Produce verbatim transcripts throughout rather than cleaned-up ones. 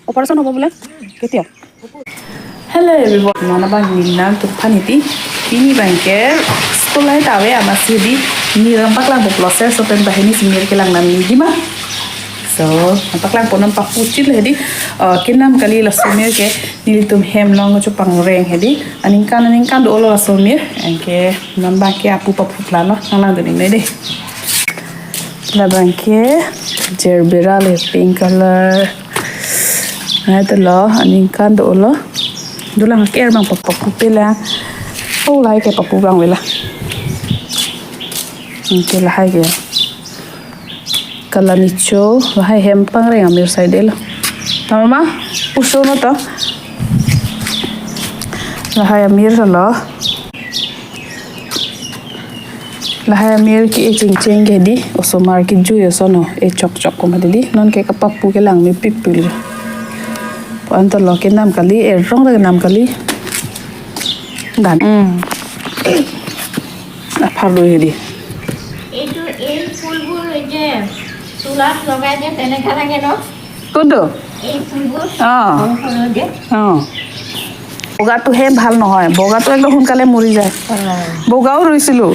Operation hobo bole? Ketia? Hello everyone, non abang neli nangtumphan iti. Pini abangke school lahai ta ave amatsi hedi neli nangpaklangpo process lapen banghini si mir kelang nangji ma. So, nangpaklangpo, non papu chit hedi, uh, kenam kali laso mir ke nelitum hem along kachopangreng hedi. Aningkan aningkan dolo laso mir, anke non abangke apu papu plan lo, nanglang dun ingnoi dei. Labangke gerbera le pink color. Nai to lo, aningkan dolo. Dolang ke-er abang papu pela. Oh, lahai ke papu abang vela. Anke lahai ke kalanicho, lahai hem pangreng amir side lo. Mama, uso no to. Lahai amir lo. Lahai amir ke-e chingching ke hedi, osomar kejui ason no, e chokchok komat hedi, non ke kapapu kelang mepik pil. Pu-an to lo kenam kali, erong ta kenam kali. Dan. Hmm. Apar do hedi. এইটো, এই ফুলবোৰ এই যে চুলাত লগাই যে তেনেকা লাগে ন? কোনটো? এই ফুলবোৰ অ। সৰু সৰু যে। অ। বগাটো হে ভাল নহয়, বগাটো একদম সোনকালে মৰি যায়। অ। বগাও ৰুইছিলো,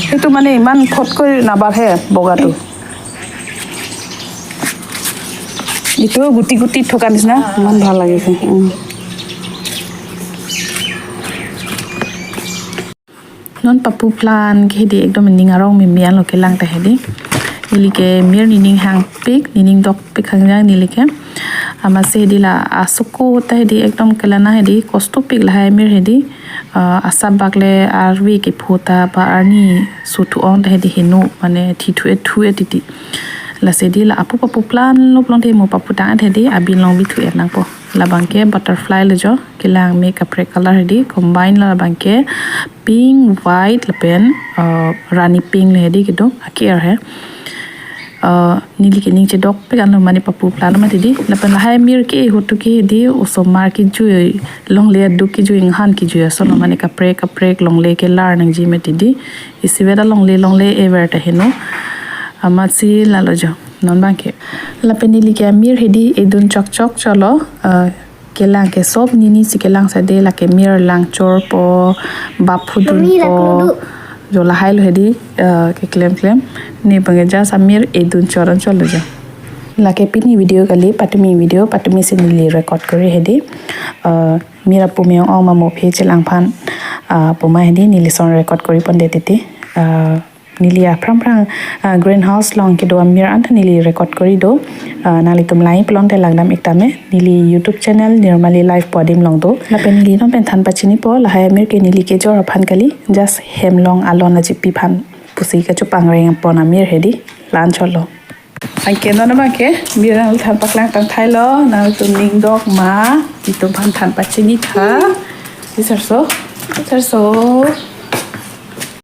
সেইটো মানে ইমান ফটকৈ নাবাঢ়ে বগাটো। এইটো গুটি গুটি থকা নিচিনা, ইমান ভাল লাগিছে। উম। Non papu plan ke hedi ekdom ning arong mimi an lo kelang ta hedi. Neli ke mir nening hangpik, nening dokpik hangjang neli ke. Amatsi hedi la asoko ta hedi ekdom kelana hedi kostopik lahai mir hedi. Ah, asap bak le arve kepho ta ba arni suthu ong ta hedi heno mane thithu-et thu-et titi. Lasi hedi la apu papu plan lo pulote mo papu tang-et hedi abin along bithu-et nangpo. Labangke butterfly lo jo, kelang me kaprek color hedi, combine labangke pink, white lapen, uh, rani pink le hedi kedo, ake-er he. Uh, neli ke ning chedokpik anlo mane papu plan ma hedi. Lapen lahai mir ke hotu ke hedi, osomar kejui, longle aduk kejui, inghan kejui ason lo mane kaprek kaprek longle kelar nangji ma hedi. Isivet alongle longle ever ta heno. Amatsi lalo jo, non abangke. Lapen neli ke amir hedi edun chokchok cholo, uh, kelang ke sob nini si kelang sade lake mir lang chorpo, bap phudunpo. Mami, lapu do. Jo lahai lo hedi, eh, keklem klem. Ne abangke just amir edun choron cholo jo. Lake pini video kali, patumi video, patumi si neli record kori hedi. Eh, mir apu me-ong ong ma mo aphi chelang aphan, eh, puma hedi neli son record kori ponde titi. Eh, Neli aphrang phrang, ah, greenhouse along kedo amir anta neli record kori do. Ah, nanglitum lang pulote langdam-ik tame. Neli YouTube channel Nirmali Life pu adim along do. Lapen neli non pen than pachinipo, lahai amir ke neli kejor aphan kali. Just hem along alon ajipi aphan pusi kachopangreng pon amir hedi. La-an cholo. Anke non abangke, mir nangthan paklang tangthailo, nangtum ning dok ma, itum aphan than pachini tha. Di sarso, sarso.